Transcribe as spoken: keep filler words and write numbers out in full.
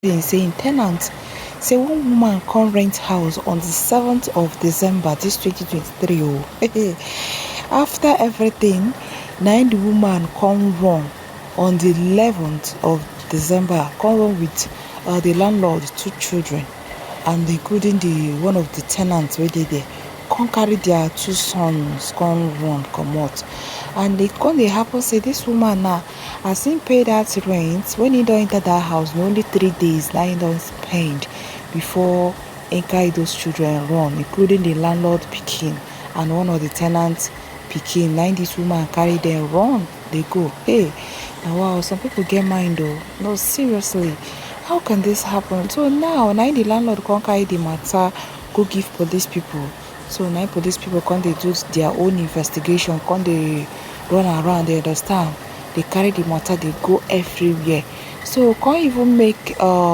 Been say im ten ant say one woman come rent house on the seventh of December this twenty twenty-three o. After everything, na im the woman come run on the eleventh of December, come run with uh, the landlord, two children, and including the one of the tenants wey dey there. Come carry their two sons, come run comot. And e come dey happen say this woman now, as im pay that rent, when im don enter that house, na only three days na im don spend before im carry those children run, including the landlord pikin and one of the tenant pikin. Na im this woman carry them run dey go. Hey, na wow, some people get mind o. No, seriously, how can this happen? So now na im the landlord come carry the matter go give police people. So na im police people come dey do their own investigation, come dey run around, dey understand, dey carry the matter dey go everywhere. So come even make uh,